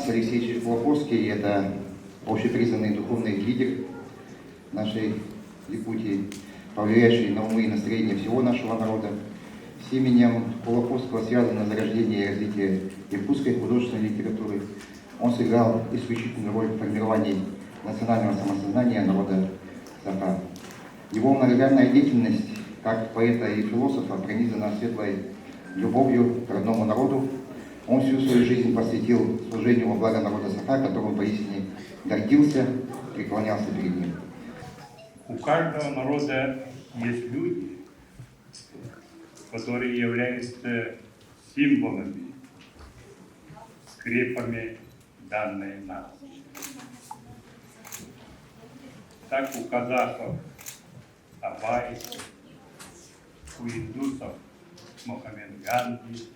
нас Алексей Ильич Кулаковский – это общепризнанный духовный лидер нашей Якутии, повлияющий на умы и настроение всего нашего народа. С именем Кулаковского связано зарождение и развитие якутской художественной литературы. Он сыграл исключительную роль в формировании национального самосознания народа Саха. Его многогранная деятельность как поэта и философа пронизана светлой любовью к родному народу. Он всю свою жизнь посвятил служению во благо народа Саха, которым поистине гордился, преклонялся перед ним. У каждого народа есть люди, которые являются символами, скрепами данной нации. Так у казахов Абай, у индусов Мохаммед Ганди,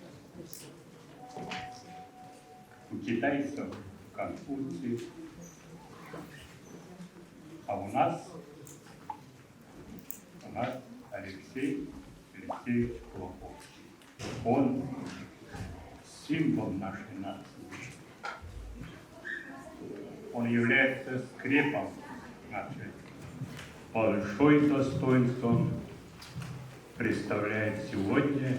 у китайцев Конфуций, а у нас Алексей Алексеевич Кулаковский. Он символ нашей нации. Он является скрепом нашей. Большой достоинством представляет сегодня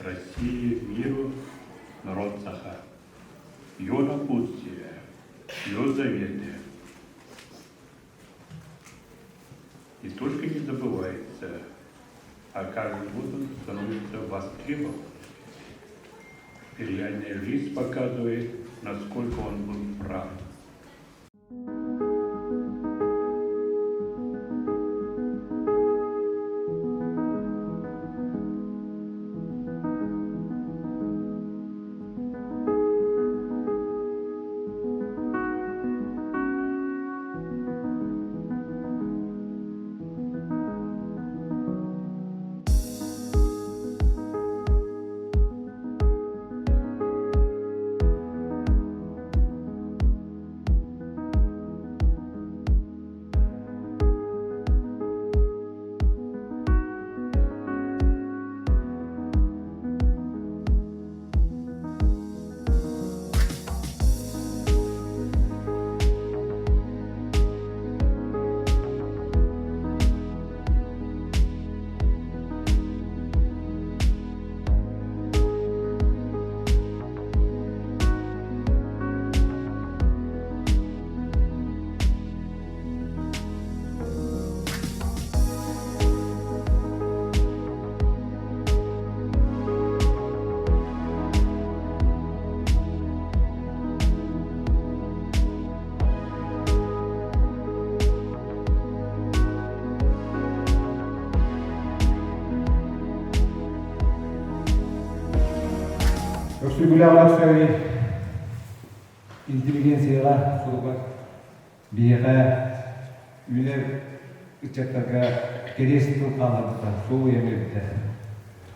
России, миру народ Саха. Ее напутствие, ее заветы не только не забывается, а каждым годом становится востребованным. И реальная жизнь показывает, насколько он был прав. Өксөкүлээх интеллигенцияҕа суругар биһиэхэ үүнэр ыччаттарга кэриэс тыл хаалларбыта, суол ыйан биэрбитэ.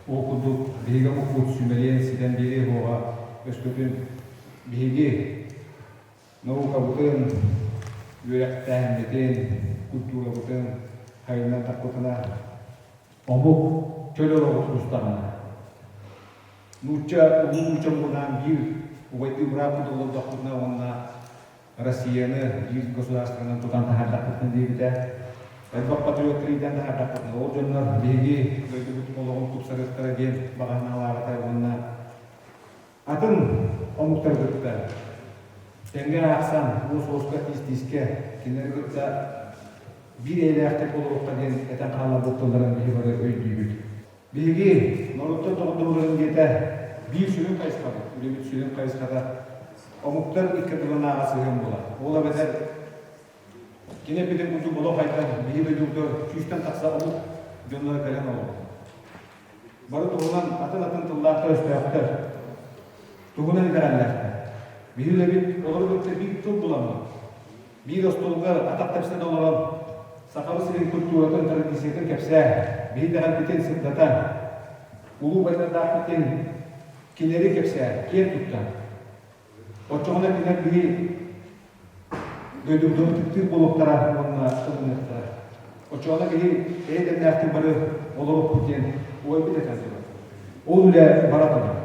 Ол курдук биһиги омукпут сүүмэлиэн ситэн биэриэ суоҕа, өскөтүн биһиги наукабытын, үөрэхтээһиммитин, культурабытын хайынан таппытына омук чөл олоҕу тутустаҕына, нуучча улуу нуучча омугунаан биир убайдыы бырааппыт олордохпутуна уонна Россияны биир государствонан тутан таһаардахпытына диэбитэ. Элбэх патриоттар иитэн таһаардахпытына, ол дьоннор биһиги дойдубут олоҕун тупсарыахтара диэн баҕа санаалаабыта уонна атын омуктары кытта тэҥҥэ аахсан, уос-уоска, тиис-тиискэ кинилэри кытта биир эйэлээхтик олоруохха диэн этэн хаалларбыт тылларын биһи бары өйдүүбүт. Биһиги норуоттар доҕордоһууларын диэтэ биир сүрүн хайысхабыт, үлэбит сүрүн хайысхата омуктар икки ардыларынааҕы сыһыан буолар. Ол эбэтэр кини эппитин курдук олох айдар биһи дойдубутугар сүүстэн тахса омук дьонноро кэлэн олорор. Бары туһунан атын-атын тыллаахтар-өстөөхтөр, туһунан итэҕэллээхтэр. Биһи үлэбит олору кытта биир тыл буламмыт, биир остуолга атах тэпсэн олорон Сахабыт сирин культуратын, традициятын кэпсээ, биһи итэҕэлбитин сырдата, улуу байдардаахпытын кинилэри кэпсээ, киэн тутта. Оччоҕуна кинилэр биһи дойдубутун ытыктыыр буолуохтара уонна ылыныахтара. Оччоҕуна биһи эйэ дэмнээхтик бары олоруохпут диэн уойбут этэн турар. Ол үлэ бара турар.